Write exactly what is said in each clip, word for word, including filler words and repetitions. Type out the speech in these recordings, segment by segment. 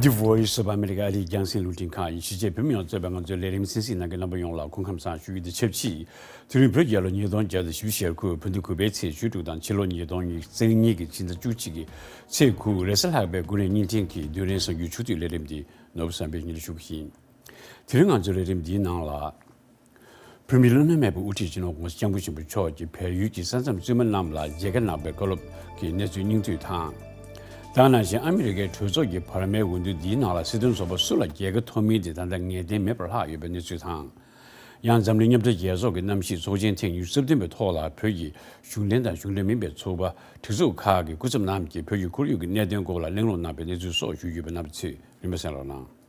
The Voice of America ཨ་རིའི་རྒྱང་སྲིང་རླུང་འཕྲིན་ཁང་ཡིན། གཞིས་བྱེས་བོད་མི་ཡོངས་གཙོས་པའི་ང་ཚོའི་ལས་རིམ་གསན་གཟིགས་གནང་མཁན་རྣམ་པ་ཡོངས་ལ་སྐུ་ཁམས་བཟང་ཞུ་རྒྱུ་དང་ཆབས་ཅིག་དེ་རིང་བོད་རྒྱལ་ལོ་ཉིས་སྟོང་བརྒྱ་དང་བཞི་བཅུ་ཞེ་དགུ་བོད་ཟླ་དགུ་པའི་ཚེས་བཅུ་དྲུག་དང་ཕྱི་ལོ་ཉིས་སྟོང་ཉི་ཤུ་རྩ་གཉིས་ཀྱི་ཕྱི་ཟླ་བཅུ་གཅིག་གི་ཚེས་དགུ་རེས་གཟའ་ལྷག་པའི་དགུན་རེའི་བརྙན་འཕྲིན་གྱི་བདུན་རེའི་གསར་འགྱུར་ཆུ་ཚོད་ལས་རིམ་འདི་ནོར་བུ་བསམ་འཕེལ་གཉིས་ལ་ཞུ་གི་ཡིན། དེ་རིང་ང་ཚོའི་ལས་རིམ་འདིའི་ནང་ལ། བོད་མིའི་བླ་ན་མེད་པའི་དབུ་ཁྲིད་སྤྱི་ནོར་༸གོང་ས་༸སྐྱབས་མགོན་ཆེན་པོ་མཆོག་གིས་བལ་ཡུལ་གྱི་ས་མཚམས་བཙུན་མ་རྣམས་ལ་མཇལ་ཁ་གནང་བའི་བཀའ་སློབ་ཀྱི་གནས་ཚུལ་སྙིང་བསྡུས་དང་། ད་ག་ནང་བཞིན་ཨ་མི་རི་ཀའི་གྲོས་ཚོགས་ཀྱི་བར་མའི་འོས་བསྡུ་འདིའི་ནང་ལ་སྲིད་དོན་ཚོགས་པ་སུ་ལ་རྒྱལ་ཁ་ཐོབ་མིན་དེ་ད་ལྟ་ངེས་གཏན་མེད་པར་ལྷག་ཡོད་པའི་གནས་ཚུལ་དང་། ཡང་འཛམ་གླིང་མཉམ་འབྲེལ་རྒྱལ་ཚོགས་ཀྱི་གནམ་གཤིས་ཚོགས་ཆེན་ཐེངས་ཉི་ཤུ་རྩ་བདུན་པའི་ཐོག་ལ་བོད་ཀྱི་གཞུང་འབྲེལ་དང་གཞུང་འབྲེལ་མིན་པའི་ཚོགས་པ་སྒྲིག་འཛུགས་ཁག་གི་སྐུ་ཚབ་རྣམས་ཀྱིས་བོད་ཀྱི་ཁོར་ཡུག་གི་གནད་དོན་སྐོར་ལ་གླེང་སློང་གནང་བའི་གནས་ཚུལ་སོགས་ཞུས་ཡོད་པའི་རྣམ་པ་ཚོས་རིམ་པས་གསན་རོགས་གནང་།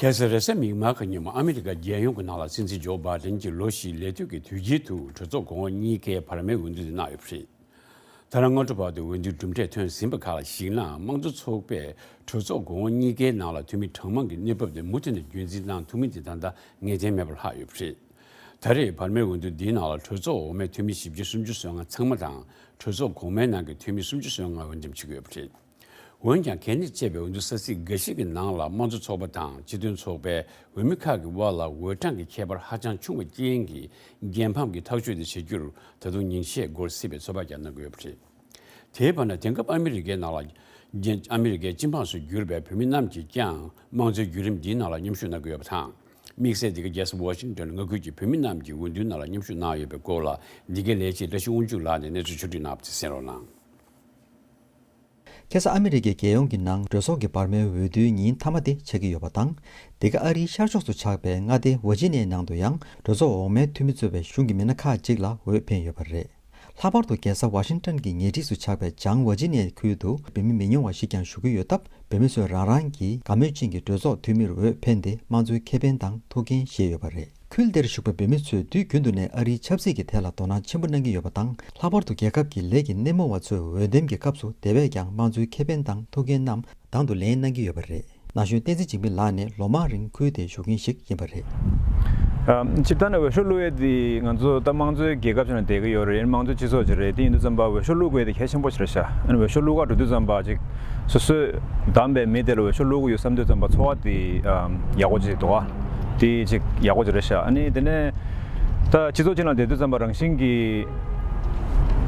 ཁ་སང་རེས་གཟའ་མིག་དམར་གྱི་ཉིན་མོ་ཨ་མི་རི་ཀ་རྒྱལ་ཡོངས་ཀྱི་ནང་ལ་སྲིད་འཛིན་ཇོ་བྷའི་ཌེན་གྱིས་ལོ་བཞིའི་ལས་དུས་ཀྱི་དུས་དཀྱིལ་དུ་གྲོས་ཚོགས་གོང་འོག་གཉིས་ཀའི་བར་མའི་འོས་བསྡུ་དེ་གནང་ཡོད་པ་རེད། ད་རང་སྔ་དྲོ་བར་དུ་འོས་བསྡུའི་གྲུབ་འབྲས་ཐོན་ཟིན་པ་ཁག་ལ་གཞིགས་ན། དམངས་གཙོ་ཚོགས་པས་གྲོས་ཚོགས་གོང་འོག་གཉིས་ཀའི་ནང་ལ་འཐུས་མི་གྲངས་མང་གི་གནས་བབ་དེ་མུ་མཐུད་ནས་རྒྱུན་འཛིན་གནང་ཐུབ་མིན་དེ་ད་ལྟ་ངེས་གཏན་མེད་པར་ལྷག་ཡོད་པ་རེད། ད་རེས་བར་མའི་འོས་བསྡུ་འདིའི་ནང་ལ་གྲོས་ཚོགས་འོག་མའི་འཐུས་མི་བཞི་བཅུ་སུམ་ཅུ་སོ་ལྔ་ཚང་མ་དང་། གྲོས་ཚོགས་གོང་མའི་ནང་གི་འཐུས་མི་སུམ་ཅུ་སོ་ལྔ་འོས་འདེམས་བྱེད་ཀྱི་ཡོད་པ་རེད། འོན་ཀྱང་། གལ་གནད་ཆེ་བའི་འོས་བསྡུ་ས་ཚིགས་འགའ་ཞིག་གི་ནང་ལ་དམངས་གཙོ་ཚོགས་པ་དང་སྤྱི་མཐུན་ཚོགས་པའི་འོས་མི་ཁག་གི་དབར་ལ་འོས་གྲངས་ཀྱི་ཁྱད་པར་ཧ་ཅང་ཆུང་བ་རྐྱེན་གྱིས། འགན་འཁྲི་གི་ཐག་གཅོད་དེ་བྱེད་རྒྱུར་ད་དུང་ཉིན་ཤས་འགོར་སྲིད་པའི་ཚོད་དཔག་ཀྱང་གནང་གི་ཡོད་པ་རེད། དེའི་བར་ན། དེང་སྐབས་ཨ་མི་རི་ཀའི་ནང་ལ། རྒྱ། ཨ་མི་རི་ཀའི་སྤྱི་འབངས་སུ་གྱུར་པའི་བོད་མི་རྣམས་ཀྱིས་ཀྱང་དམངས་གཙོའི་བརྒྱུད་རིམ་འདིའི་ནང་ལ་མཉམ་ཞུགས་གནང་གི་ཡོད་པ་དང་། དམིགས་བསལ་འདི་ག་རྒྱལ་ས་ཝ་ཤིང་ཏོན་མངའ་ཁུལ་གྱི་བོད་མི་རྣམས་ཀྱིས་འོས་བསྡུའི་ནང་ལ་མཉམ་ཞུགས་གནང་ཡོད་པའི་སྐོར་ལ། འདི་གའི་ལས་བྱེད་བཀྲ་ཤིས་དབང་ཕྱུག་ལགས་ནས་གནས་ཚུལ་ཕྱོགས་བསྒྲིགས་གནང་བ་དེ་གསན་རོགས་གནང་། ཁ་སང་ཨ་མི་རི་ཀའི་རྒྱལ་ཡོངས་ཀྱི་ནང་གྲོས་ཚོགས་ཀྱི་བར་མའི་འོས་བསྡུའི་ཉིན་མཐའ་མ་དེ་ཆགས་ཀྱི་ཡོད་པ་དང་། འདི་ག་ཨ་རིའི་ཤར་ཕྱོགས་སུ་ཆགས་པའི་མངའ་སྡེ་ཝར་ཇི་ནི་ཡའི་ནང་དུ་ཡང་གྲོས་ཚོགས་འོག་མའི་འཐུས་མི་གཙོས་པའི་གཞུང་གི་མི་སྣ་ཁག་ཅིག་ལ་འོས་འཕེན་ཡོད་པ་རེད། ལྷག་པར་དུ་རྒྱལ་ས་ཝ་ཤིང་ཏོན་གྱི་ཉེ་འཁྲིས་སུ་ཆགས་པའི་བྱང་ཝར་ཇི་ནི་ཡ་ཁུལ་དུ་བོད་མི་མི་ཉུང་བ་ཞིག་ཀྱང་བཞུགས་ཀྱི་ཡོད་སྟབས། བོད་མི་ཚོས་རང་རང་གི་དགའ་མོས་ཅན་གྱི་གྲོས་ཚོགས་འཐུས་མིར་འོས་འཕེན་ཏེ་དམངས་གཙོའི་ཁེ་ཕན་དང་ཐུགས་འགན་བཞེས་ཡོད་པ་རེད། ཁུལ་དེར་བཞུགས་པའི་བོད་མི་ཚོས་དུས་རྒྱུན་དུ་ནས་ཨ་རིའི་ཆབ་སྲིད་ཀྱི་ཐད་ལ་དོ་སྣང་ཆེན་པོ་གནང་གི་ཡོད་པ་དང་། ལྷག་པར་དུ་རྒྱལ་ཁབ་ཀྱི་ལས་ཀྱི་སྣེ་མོ་བ་ཚོས་འོས་འདེམས་ཀྱི་སྐབས་སུ་དེ་བས་ཀྱང་དམངས་གཙོའི་ཁེ་ཕན་དང་ཐུགས་འགན་རྣམས་དང་དུ་ལེན་གནང་གི་ཡོད་པ་རེད། ན་གཞོན་བསྟན་འཛིན་འཇིགས་མེད་ལགས་ནི་ལོ་མང་རིང་ཁུལ་དེའི་བཞུགས་མཁན་ཞིག་ཡིན་པ་རེད། ཨ། སྤྱིར་བཏང་ནས་འོས་ཤོག་བླུག་ཡས་དེ་ང་ཚོ་ད་དམངས་གཙོའི་རྒྱལ་ཁབ་ཅིག་ནང་བསྡད་ཀྱི་ཡོད་རེད། དམངས་གཙོའི་སྤྱི་ཚོགས་ཅིག་རེད། དེ་ཡིན་དུས་ཙམ་པ་འོས་ཤོག་བླུག་དགོས་དེ་གལ་ཆེན་པོ་ཞིག་རེད་ཤག་ཨ་ནི་འོས་ཤོག་བླུག་ག་འགྲོ་དུས་ཙམ་པ་ཅིག་སོ་སོས་བདམས་པའི་མི་དེ་ལ་འོས་ཤོག་བླུག་གི་ཡོད་བསམ་དུས་ཙམ་པ་ཚོར་བ་དེ་ཨ་ཡག་པོ་ཅིག་འདུག་ཨ། དེ་ཅིག་ཡག་པོ་ཅིག་རེད་ཤག་ཨ་ནི་དེ་ནས་ད་སྤྱི་ཚོགས་ཅིག་ནང་བསྡད་དུས་ཙམ་པ་རང་བཞིན་གྱིས་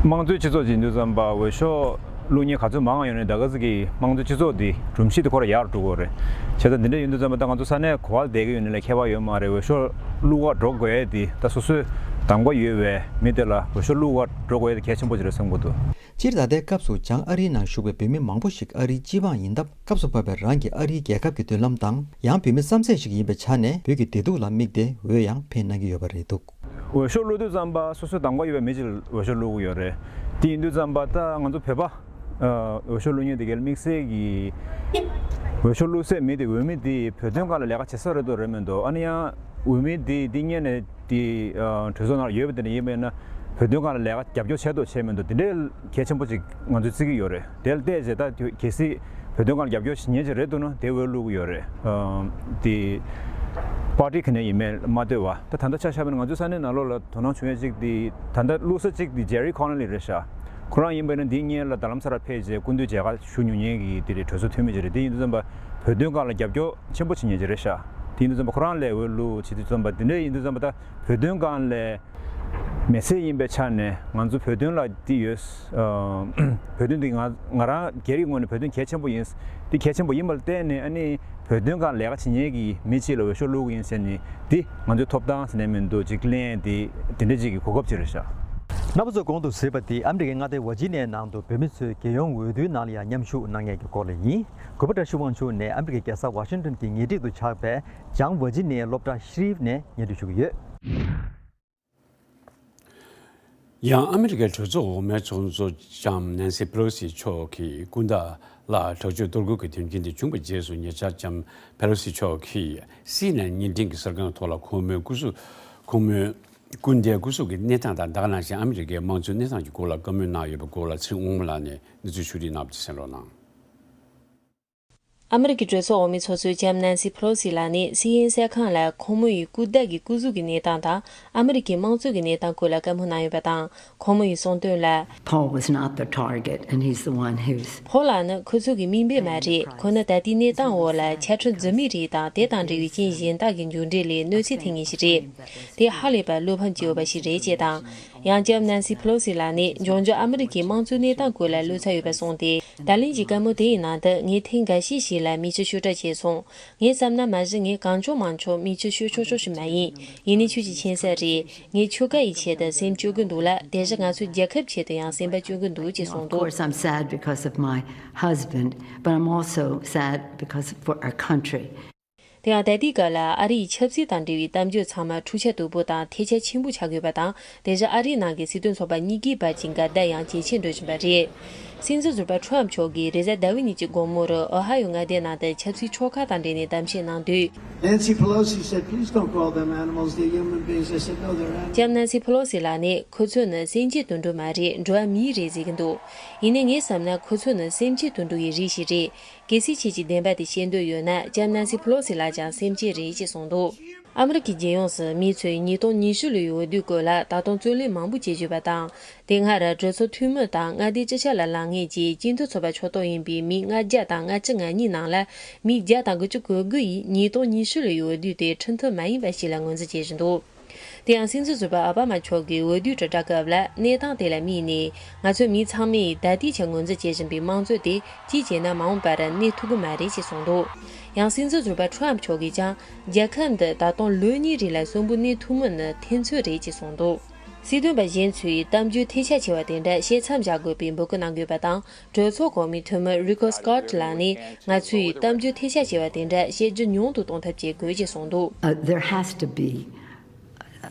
དམངས་གཙོའི་སྤྱི་ཚོགས་ཅིག་ཡིན་དུས་ཙམ་པ་འོས་ཤོག་བླུག་མཁན་ག་ཚོད་མང་བ་ཡོད་ནའི་ད་ག་ཟེ་གི་དམངས་གཙོའི་སྤྱི་ཚོགས་འདི་སྒྲོམ་གཞི་དེ་ཁོ་རང་ཡག་རུ་འགྲོ་གི་རེད། བྱས་ཙང་འདི་འདྲ་ཡིན་དུས་ཙམ་པ་ད་ང་ཚོ་ས་གནས་ག་པར་བསྡད་ཀྱི་ཡོད་ནའི་ལ་ཁྱད་པར་ཡོད་མ་རེད། འོས་ཤོག་བླུག་ག་འགྲོ་དགོས་ཡས་དེ་ད་སོ་སོའི་གདམ་ག་ཡོད་པའི་མི་དེ་ལ་འོས་ཤོག་བླུག་ག་འགྲོ་དགོས་ཡས་དེ་གལ་ཆེན་པོ་ཅིག་རེད་བསམ་གྱི་འདུག་སྤྱིར་ད་ལྟའི་སྐབས་སུ་བྱང་ཨ་རིའི་ནང་བཞུགས་པའི་བོད་མི་མང་པོ་ཞིག་ཨ་རིའི་སྤྱི་འབངས་ཡིན་སྟབས། སྐབས་སུ་བབས་པའི་རང་གི་ཨ་རིའི་རྒྱལ་ཁབ་ཀྱི་མདུན་ལམ་དང་། ཡང་བོད་མི་བསམ་ཚད་ཞིག་ཡིན་པའི་ཆ་ནས་བོད་ཀྱི་བདེ་སྡུག་ལ་དམིགས་ཏེ་འོས་ཡང་འཕེན་གནང་གི་ཡོད་པ་རེད་འདུག་འོས་ཤོག་བླུག་དུས་ཙམ་པ་སོ་སོའི་གདམ་ག་ཡོད་པའི་མི་ཅིག་ལ་འོས་ཤོག་བླུག་གི་ཡོད་རེད། དེ་ཡིན་དུས་ཙམ་པ་ད་ང་ཚོ་བོད་པ་ཨ་འོས་ཤོག་བླུག་མཁན་དེ་གའི་དམིགས་བསལ་གྱི་འོས་ཤོག་བླུག་སའི་མི་དེ་འོས་མི་དེ་བོད་དོན་སྒང་ལ་ལས་ཀ་བྱེད་ས་རེད་འདུག་རེད་མི་འདུག་ཨ་ནི་ཡང་འོས་མི་དེ་དེ་སྔོན་ནས་དེ་ཨ་གྲོས་ཚོགས་ནང་ལ་ཡོད་པ་དེ་འདྲ་ཡིན་པ་ཡིན་ན་བོད་དོན་སྒང་ལ་ལས་ཀ་རྒྱབ་སྐྱོར་བྱས་འདུག་བྱས་མི་འདུག་དེ་འདྲའི་གལ་ཆེན་པོ་ཅིག་ང་ཚོས་བརྩི་གི་ཡོད་རེད། དེ་ལ་བལྟས་རྗེས་ད་གལ་སྲིད་བོད་དོན་སྒང་ལ་རྒྱབ་སྐྱོར་བྱེད་མཁན་ཅིག་རེད་འདུག་ན་དེ་འོས་བླུག་གི་ཡོད་རེད། ཨ་དེ་པར་ཊི་ག་ནས་ཡིན་མིན་མ་ལྟོས་པ། ད་ད་ལྟ་ཆ་བཞག་པ་ཡིན་ན་ང་ཚོའི་ས་གནས་ནང་ལོགས་ལ་དོ་སྣང་བྱུང་ཡས་ཅིག་དེ་ད་ལྟ་བླུག་ས་གཅིག་དེ་ཇེ་རི་ཁོ་ནལ་ལི་རེད་ཤག་ཁོ་རང་ཡིན་པ་ཡིན་ན་དེའི་སྔོན་ལ་རྡ་རམ་ས་ལར་ཕེབས་རྗེས་སྐུ་མདུན་མཇལ་ཁ་ཞུ་མྱོང་མཁན་གྱི་དེ་རེད། གྲོས་ཚོགས་འཐུས་མི་ཅིག་རེད། དེ་ཡིན་དུས་ཙམ་པ་བོད་དོན་སྒང་ལ་རྒྱབ་སྐྱོར་ཆེན་པོ་བྱེད་མཁན་ཅིག་རེད་ཤག་དེ་ཡིན་དུས་ཙམ་པ་ཁོ་རང་ལ་འོས་བླུག་བྱེད་དུས་ཙམ་པ་དེ་འདྲ་ཡིན་དུས་ཙམ་པ་ད་བོད་དོན་སྒང་ལ་མི་སེར་ཡིན་པའི་ཆ་ནས་ང་ཚོ་བོད་དོན་ལ་འདི་ཡོད། ཨ་བོད་དོན་འདི་ང་ང་རང་སྒེར་གྱི་ངོས་ནས་བོད་དོན་གལ་ཆེན་པོ་ཡིན། འདི་གལ་ཆེན་པོ་ཡིན་པ་ལ་བརྟེན་ནས་ཨ་ནི་བོད་དོན་སྒང་ལས་ཀ་བྱེད་མཁན་གྱི་མི་གཅིག་ལ་འོས་ཤོག་བླུག་གི་ཡིན་ཟེར་ནས་འདི་ང་ཚོའི་ཐོབ་ཐང་ཟེར་ནས་མི་འདུག་ཅིག་གླེང་འདི་དེ་འདྲ་ཅིག་གི་གོ་སྐབས་ཅིག་རེད་ཤག་རྣམ་པ་ཚོས་གོང་དུ་གཟིགས་པ་འདི་ཨ་མི་རི་ཀའི་མངའ་སྡེ་ཝར་ཇི་ནི་ཡའི་ནང་དུ་བོད་མི་ཚོས་རྒྱལ་ཡོངས་འོས་བསྡུའི་ནང་ལ་ཡང་མཉམ་ཞུགས་གནང་མཁན་གྱི་སྐོར་ལ་ཡིན། གུས་པ་བཀྲ་ཤིས་དབང་ཕྱུག་ནས་ཨ་མི་རི་ཀའི་རྒྱལ་ས་ཝ་ཤིང་ཏོན་གྱི་ཉེ་འཁྲིས་སུ་ཆགས་པའི་བྱང་ཝར་ཇི་ནི་ཡའི་སློབ་གྲྭ་ཤི་རིབ་ནས་སྙན་སྒྲོན་ཞུ་གི་ཡོད། ཡང་ཨ་མི་རི་ཀའི་གྲོས་ཚོགས་འོག་མའི་ཚོགས་གཙོ་ལྕམ་ནན་སི་པེ་ལོ་སི་མཆོག་གིས་སྐུ་ཟླ་ལ་དྲག་སྤྱོད་གཏོར་རྒོལ་གྱི་དོན་རྐྱེན་དེ་བྱུང་བའི་རྗེས་སུ་ཉེ་ཆར་ལྕམ་པེ་ལོ་སི་མཆོག་གིས་སི་ཨེན་ཨེན་བརྙན་འཕྲིན་གྱི་གསར་ཁང་ཐོག་ལ་ཁོང་མོའི་སྐུ་གཟུགས་ཁོང་མོའི་སྐུ་ཟླའི་སྐུ་གཟུགས་ཀྱི་གནས་སྟངས་དང་ད་ག་ནང་བཞིན་ཨ་མི་རི་ཀའི་དམངས་གཙོའི་གནས་སྟངས་ཀྱི་སྐོར་ལ་བཀའ་མོལ་གནང་ཡོད་པའི་སྐོར་ལ་ཚེ་རིང་དབང་མོ་ལགས་ནས་གནས་ཚུལ་ཕྱོགས་བསྒྲིགས་གནང་བ་དེ་གསན་རོགས་གནང་། ཨ་མི་རི་ཀའི་གྲོས་ཚོགས་འོག་མའི་ཚོགས་གཙོ་ལྕམ་ནན་སི་ཕེ་ལོ་སི་ལགས་ནས་སི་ཨེན་ཨེན་གསར་ཁང་ལ་ཁོང་མོ་ཡི་སྐུ་ཟླ་གི་སྐུ་གཟུགས་ཀྱི་གནས་སྟངས་དང་ཨ་མི་རི་ཀའི་དམངས་གཙོ་གི་གནས་སྟངས་སྐོར་ལ་བཀའ་མོལ་གནང་ཡོད་པ་དང་། ཁོང་མོ་ཡིས་གསུངས་དོན་ལ། Paul was not the target, and he's the one who's ཕོལ་ལགས་ནི་ཁོ་ཚོ་གི་མིང་འབོད་མ་རེད། ཁོ་ནི་ད་ལྟའི་གནས་སྟངས་འོག་ལ་ཆ་འཕྲིན་རྫུན་མའི་རིགས་དང་དེ་དང་འབྲེལ་བའི་རྐྱེན་གཞན་དག་གི་མཇུག་འབྲས་ལས་གནོད་འཚེ་ཐེབས་ངེས་ཤིག་རེད། དེ་ཧ་ལས་པར་བློ་ཕམ་སྐྱེ་འོས་པ་ཞིག་རེད་ཅེས་དང་། ཡང་ལྕམ་ནན་སི་ཕེ་ལོ་སི་ལགས་ནས་འབྱུང་འགྱུར་ཨ་མི་རི་ཀའི་དམངས་གཙོའི་གནས་སྟངས་སྐོར་ལ་བློ་འཚབ་ཡོད་པ་གསུངས་ཏེ། ད་ལན་གྱི་བཀའ་མོལ་དེའི་ནང་དུ་ངས་ཐེངས་འགའ་ཤས་ཤིག་ལ་མིག་ཆུ་ཤོར་གྲབས་བྱས་སོང་། ངས་བསམ་ན་མ་གཞི་ངས་གང་བྱུང་མང་བྱུང་མིག་ཆུ་ཤོར་ཆོག་ཆོག་ཞིག་མ་ཡིན། ཡིན་ནའི་ཁྱོད་ཀྱི་མཁྱེན་གསལ་རེད། ངས་ཁྱོ་ག་ཡི་ཆེད་དུ་སེམས་སྐྱོ་གི་འདུག་ལ། དེ་བཞིན་ང་ཚོའི་རྒྱལ་ཁབ་ཆེད་དུ་ཡང་སེམས་པ་སྐྱོ་གི་འདུག་ཅེས་གསུངས་འདུག Of course, I'm sad because of my husband, but I'm also sad because for our country. དེ་ཡང་ད་ལྟའི་སྐབས་ལ་ཨ་རི་ཡི་ཆབ་སྲིད་དང་འབྲེལ་བའི་གཏམ་བརྗོད་ཚང་མ་འཁྲུག་ཆ་དོད་པོ་དང་ཐལ་ཆ་ཆེན་པོ་ཆགས་ཡོད་པ་དང་། དེ་བཞིན་ཨ་རིའི་ནང་གི་སྲིད་དོན་ཚོགས་པ་གཉིས་ཀའི་བར་གྱི་འགལ་ཟླ་ཡང་ཇེ་ཆེར་འགྲོ་བཞིན་པ་རེད། སྲིད་འཛིན་ཟུར་པ་ཁྲོམ་མཆོག་གིས་རེས་གཟའ་ཟླ་བའི་ཉིན་གྱི་དགོང་མོར་ཨོ་ཧ་ཡོ་མངའ་སྡེའི་ནང་དུ་ཆབ་སྲིད་ཕྱོགས་ཁག་དང་འབྲེལ་ནས་གཏམ་བཤད་གནང་དུས། Nancy Pelosi said, "Please don't call them animals, they're human beings." I said, "No, they're animals." ལྕམ་ནན་སི་ཕེ་ལོ་སི་ལགས་ནས་ཁོ་ཚོ་ནི་སེམས་ཅན་དུད་འགྲོ་མ་རེད། འགྲོ་བ་མི་རེད་ཟེར་གྱི་འདུག་ཡིན་ནའི་ངའི་བསམ་ན་ཁོ་ཚོ་ནི་སེམས་ཅན་དུད་འགྲོ་ཡི་རིགས་ཤིག་རེད། གལ་སྲིད་ཁྱེད་ཀྱིས་བདེན་པ་དེ་ཤེས་འདོད་ཡོད་ན་ལྕམ་ནན་སི་ཕེ་ལོ་སི་ལགས་ཀྱང་སེམས་ཅན་རེད་ཅེས་གསུངས་འདུག་ཨ་མི་རི་ཀའི་རྒྱལ་ཡོངས་སུ་མི་ཚོས་ཉིས་སྟོང་ཉི་ཤུ་ལོའི་འོས་བསྡུའི་སྐོར་ལ་ད་དུང་རྩོད་གླེང་མང་པོ་བྱེད་བཞིན་པ་དང་། དེ་སྔར་གྲོས་ཚོགས་འཐུས་མི་དང་མངའ་སྡེའི་སྤྱི་ཁྱབ་ལ་ལངས་མཁན་གྱི་སྤྱི་འཐུས་ཚོགས་པ་ཕྱོགས་གཏོགས་ཡིན་པའི་མི་ལྔ་བརྒྱ་དང་ལྔ་བཅུ་ང་གཉིས་ནང་ལ་མི་བརྒྱ་དང་དགུ་བཅུ་གོ་དགུ་ཡིས་ཉིས་སྟོང་ཉི་ཤུ་ལོའི་འོས་བསྡུ་དེ་ཁྲིམས་མཐུན་མ་ཡིན་པ་ཞིག་ལ་ངོས་འཛིན་བྱེད་བཞིན་འདུག་དེ་ཡང་སྲིད་འཛིན་ཟུར་པ་ཨོ་བྷ་མ་མཆོག་གིས་འོས་བསྡུའི་དྲིལ་བསྒྲགས་སྐབས་ལ་གནས་སྟངས་དེ་ལ་དམིགས་ནས། ང་ཚོ་མི་ཚང་མས་ད་ལྟའི་ཆར་ངོས་འཛིན་བྱེད་བཞིན་པའི་དམངས་གཙོ་དེ་གཅིག་བྱས་ན་མ་འོངས་པར་གནས་ཐུབ་ཀྱི་མ་རེད་ཅེས་གསུངས་འདུག་ཡང་སྲིད་འཛིན་ཟུར་པ་ཁྲོམ་མཆོག་གིས་ཀྱང་རྒྱལ་ཁབ་འདི་ད་དུང་ལོ་གཉིས་རིང་ལ་གསོན་པོ་གནས་ཐུབ་མིན་ནི་ཐེན་ཚོད་རེད་ཅེས་གསུངས་འདུག་སྲིད་དོན་པ་གཞན་ཚོས་གཏམ་རྒྱུད་ཐལ་ཆ་ཆེ་བ་དེ་འདྲ་བཤད་མཚམས་བཞག་དགོས་པའི་འབོད་སྐུལ་གནང་དགོས་པ་དང་། གྲོས་ཚོགས་གོང་མའི་འཐུས་མི་རི་ཀོ་སྐོད་ལགས་ནས་ང་ཚོས་གཏམ་རྒྱུད་ཐལ་ཆ་ཆེ་བ་དེ་འདྲ་བཤད་རྒྱུ་ཉུང་དུ་གཏོང་ཐབས་བྱེད་དགོས་ཅེས་གསུངས་འདུག Uh, there has to be